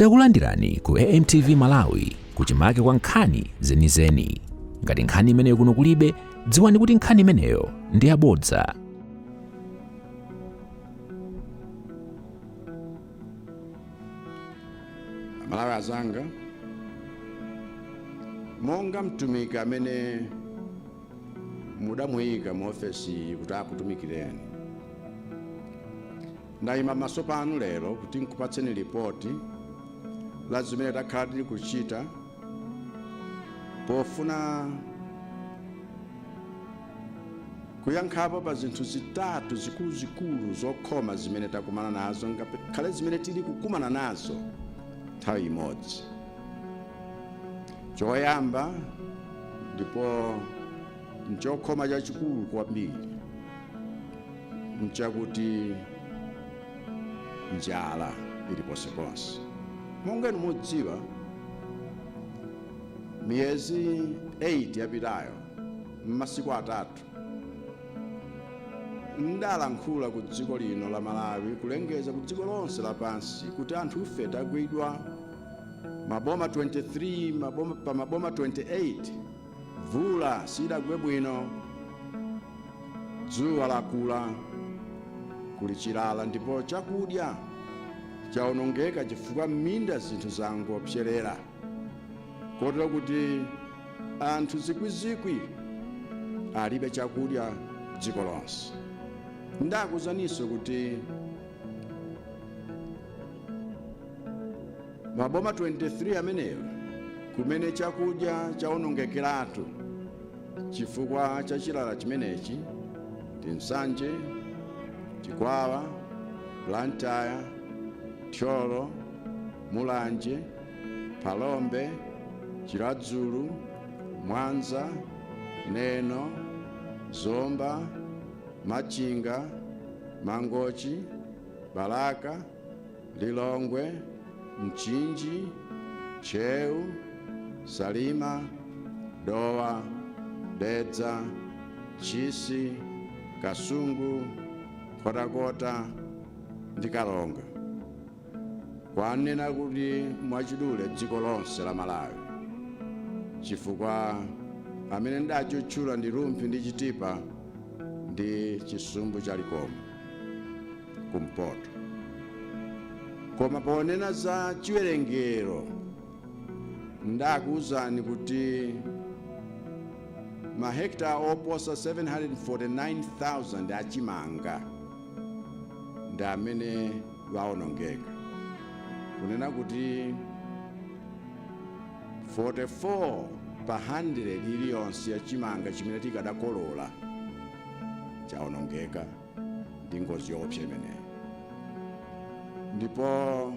Takulandirani ku AMTV Malawi, kuchimake kwa nkhani zenizeni. Ngati nkhani imeneyo kuno kulibe, dziwani kuti nkhani imeneyo ndi yabodza. Amalawi azanga, monga mtumiki amene mudamuyika mu ofesi kuti akutumikireni, ndayima maso panu lero kuti nkupatseni lipoti la zimene takhala tili kuchita pofuna kuyankhapo pa zinthu zitatu zikuluzikulu zokhoma zimene takumana nazo, ngakhale zimene tili kukumana nazo nthawi imodzi. Choyamba, ndipo nchokhoma chachikulu kwambiri, nchakuti njala ili ponseponse. Monga inu mudziwa, miyezi 8 yapitayo, m'masiku 3, ndalankhula ku dziko lino la Malawi, kulengeza ku dziko lonse lapansi kuti anthu ife tagwidwa maboma 23, maboma, pa maboma 28 mvula sidagwe bwino, dzuwa lakula, kuli chilala, ndipo chakudya chawonongeka chifukwa m'minda zinthu zangopserera, kotero kuti anthu zikwizikwi alibe chakudya dziko lonse. Ndakuuzaninso kuti maboma 23 amenewa kumene chakudya chawonongekeratu chifukwa cha chilala chimenechi ndi Nsanje, Chikwawa, Blantyre, Thyolo, Mulanje, Phalombe, Chiradzulu, Mwanza, Neno, Zomba, Machinga, Mangochi, Balaka, Lilongwe, Mchinji, Ntcheu, Salima, Dowa, Dedza, Ntchisi, Kasungu, Nkhotakota ndi Karonga. Kwanena kuti mwachidule dziko lonse la Malawi, chifukwa amene ndachotchula ndi Rumphi ndi Chitipa ndi chisumbu cha Likoma kumpoto. Koma ponena za chiwerengero, ndakuwuzani kuti mahekita oposa 749,000 achimanga ndi amene waonongeka, kunena kuti 44 pa 100 iliyonse ya chimanga chimene tikadakolola chaonongeka ndi ngozi yoopsa imeneyi. Ndipo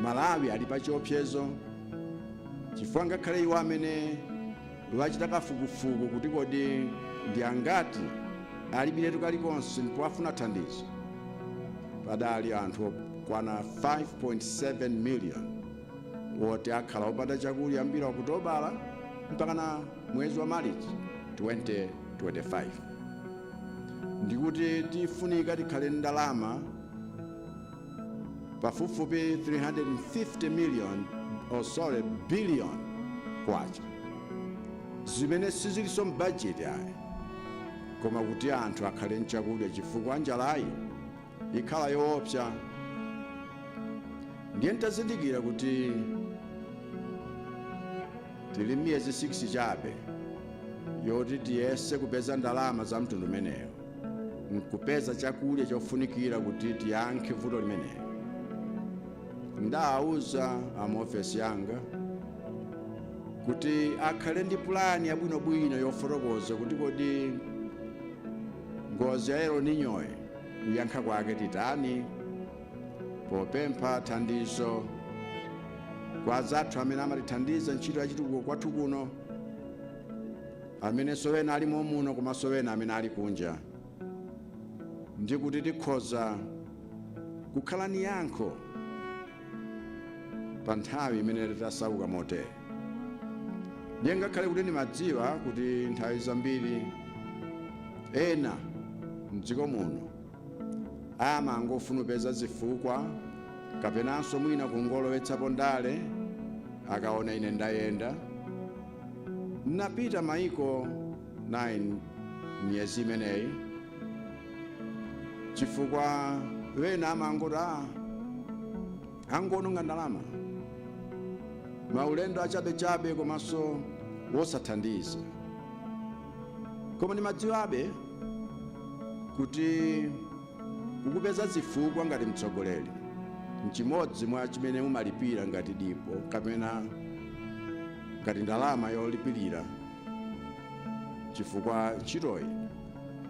Malawi ali pa chiopsezo, chifukwa ngakhale iwo amene wachita kafukufuku kuti kodi ndi angati alibiretu kalikonse ndipo afuna thandizo, padali anthu okwana 5.7 million woti akhala opanda chakudya kuyambira Okutobala mpakana mwezi wa Marichi 2025. Ndikuti tifunika tikhale ndalama pafupifupi 350 million, oh sorry, billion kwacha, zimene sizilinso m'bajeti ayi, koma kuti anthu akhale nchakudya, chifukwa njalayi ikhala yoopsa. Ndiye ntazindikira kuti tili miyezi 6 chabe yoti tiyese kupeza ndalama za mtundu umeneyo nkupeza chakudya chofunikira kuti tiyankhe vuto limenelo, ndawauza amuofesi yanga kuti akhale ndi pulani yabwinobwino yofotokoza kuti kodi ngozi ya El Niñoyi kuyankha kwake titani, popempha thandizo kwa azathu amene amatithandiza ntchito ya chitukuko kwathu kuno, amenenso ena alimo muno komanso ena amene ali kunja, ndi kuti tikhoza kukhala ni yankho pa nthawi imene tasauka motere. Ndiye ngakhale kuti ndimadziwa kuti nthawi zambiri ena mdziko muno amangofuna kupeza zifukwa Kapenanso mwina kungolowetsapo ndale akaona ine ndayenda. Napita maiko 9 miyezi imeneyi, chifukwa wena amangoti a angononga ndalama, maulendo achabechabe komanso wosathandiza. Koma ndimadziwabe kuti kukupeza zifukwa ngati mtsogoleri nchimodzi mwa chimene umalipira ngati dipo kapena ngati ndalama yolipirira, chifukwa ntchitoyi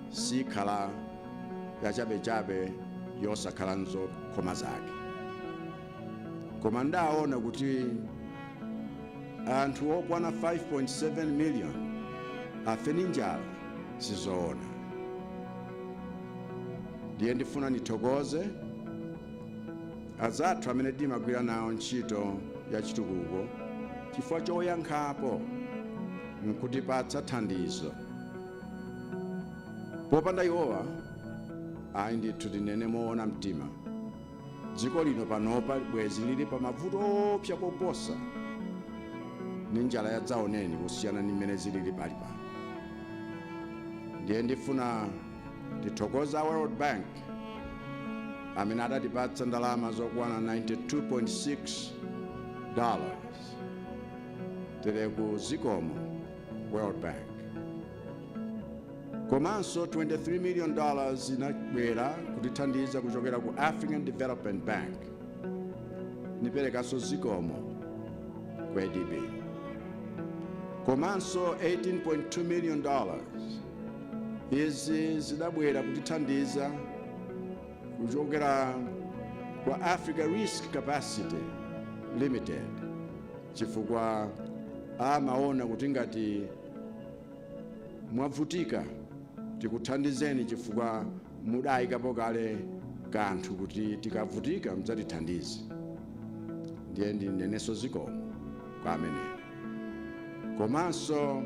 sikhala yachabechabe yosakhala nzokhoma zake. Koma ndaona kuti anthu okwana 5.7 million afe ndi njala sizoona. Ndiye ndifuna ndithokoze azathu amene timagwira nawo ntchito ya chitukuko chifukwa choyankhapo nkutipatsa thandizo. Popanda iwowa, ayi ndithu, tinene moona mtima, dziko lino panopa bwezi lili pa mavuto opsa koposa ndi njala yadzaoneni kusiyana ndi mmene zilili pali pano. Ndiye ndifuna ndithokoza World Bank amene adatipatsa ndalama zokwana $92.6. Tereku zikomo, World Bank. Komanso $23 million inabwera kutithandiza kuchokera ku African Development Bank. Niperekanso zikomo ku ADB. Komanso $18.2 million izi zidabwera kutithandiza kuchokera kwa Africa Risk Capacity Limited, chifukwa amaona kuti ngati mwavutika tikuthandizeni, chifukwa mudayikapo kale kanthu kuti tikavutika mdzatithandize. Ndiye ndinenenso zikomo kwa ameneyo. Komanso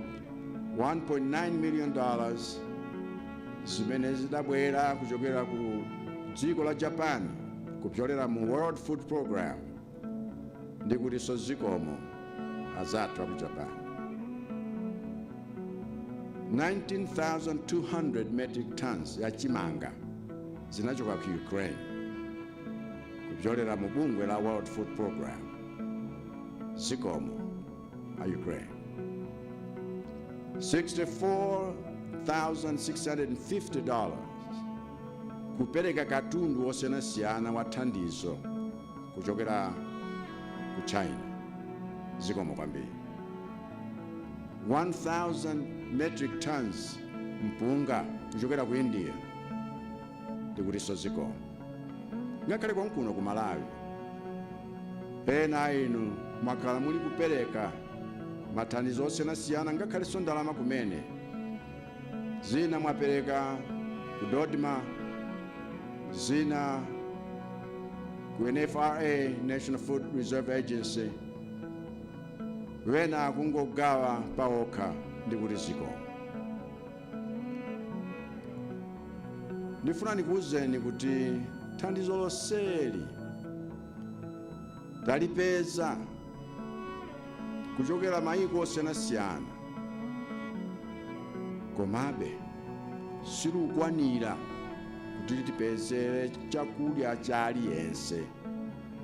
$1.9 million zimene zidabwera kuchokera ku dziko la Japan kupyolera mu World Food Program, ndikutinso zikomo azathu aku Japan. 19,200 metric tons ya chimanga zinachoka ku Ukraine kupyolera mu bungwe la World Food Program. Zikomo a Ukraine. $64,650 kupereka katundu wosiyanasiyana wa thandizo kuchokera ku China. Zikomo kwambiri. 1000 metric tons mpunga kuchokera ku India, ndikutinso zikomo. Ngakhale konkuno ku Malawi, ena inu mwakhala muli kupereka mathandizo osiyanasiyana, ngakhalenso ndalama kumene. Zina mwapereka ku DoDMA, zina ku NFRA, National Food Reserve Agency, wena akungogawa paokha, ndikuti zikomo. Ndifuna ndikuwuzeni kuti thandizo lonseli talipeza kuchokera mayiko osiyanasiyana, komabe silikukwanira kuti tipezere chakudya cha aliyense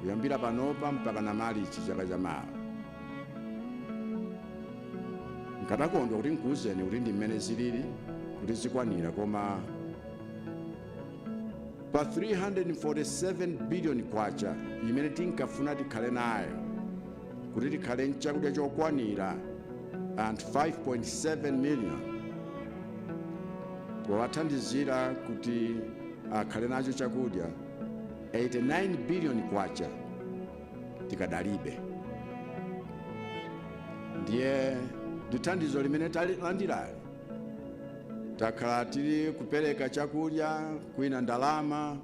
kuyambira panopa mpaka na Malichi chaka chamawa. Nkadakondwa kuti nkuwuzeni kuti ndi mmene zilili kuti zikwanira, koma pa 347 billion kwacha imene tinkafuna tikhale nayo kuti tikhale nchakudya chokwanira anthu 5.7 million, powathandizira kuti akhale nacho chakudya, 89 billion kwacha tikadalibe. Ndiye ndi thandizo limene talandirali takhala tili kupereka chakudya, kwina ndalama,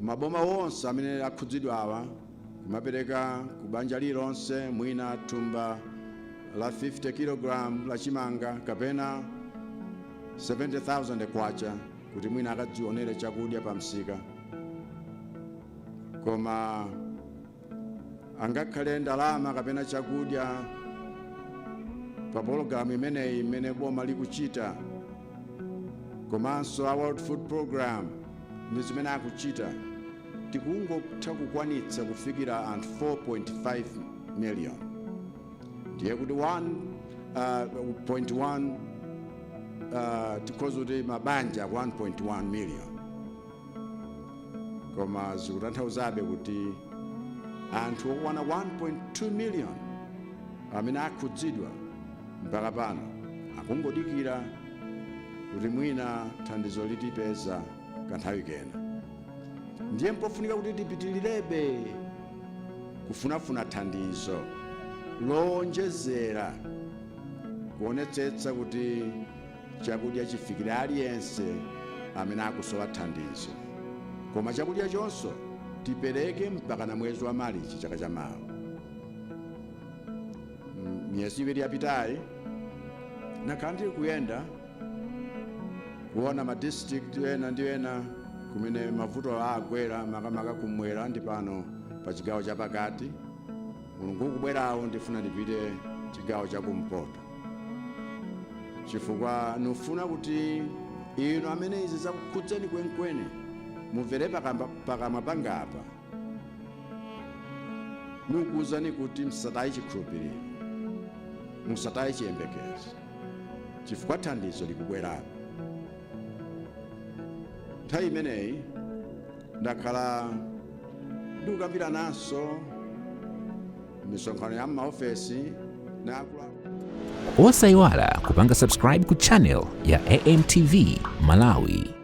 maboma wonse amene akhudzidwa awa, kumapereka ku banja lilonse mwina thumba la 50 kg la chimanga kapena 70,000 kwacha kuti mwina akadzionere chakudya pa msika. Koma angakhale ndalama kapena chakudya pa pologalamu imeneyi imene boma likuchita, komanso a World Food Program ndi zimene akuchita, tikungotha kukwanitsa kufikira anthu 4.5 million. Ndiye kuti 1.1, tikhoza kuti mabanja 1.1 million, koma zikutanthauzabe kuti anthu okwana 1.2 million amene akhudzidwa mpaka pano akungodikira kuti mwina thandizo litipeza kanthawi kena. Ndiye mpofunika kuti tipitilirebe kufunafuna thandizo lowonjezera, kuonetsetsa kuti chakudya chifikire aliyense amene akusowa thandizo. Koma chakudya chonso tipereke mpaka na mwezi wa Malichi chaka chamawa. Miyezi 2 yapitayi nakhala ndili kuyenda kuona ma district ena ndi ena kumene mavuto agwera, makamaka kumwera ndi pano pa chigawo chapakati. Mulungu ukubwerawo ndifuna ndipite chigawo chakumpoto, chifukwa nufuna kuti inu amene izi zakukhudzeni kwenikweni mumvere pakamwa pangapa nukuwuzani kuti msataye chikhulupiriro, musataye chiyembekezo, chifukwa thandizo likubwerapo. Nthawi imeneyi ndakhala ndikukambirananso misonkhano ya m'maofesi na akuluakulu. Osayiwala kupanga subscribe ku channel ya AMTV Malawi.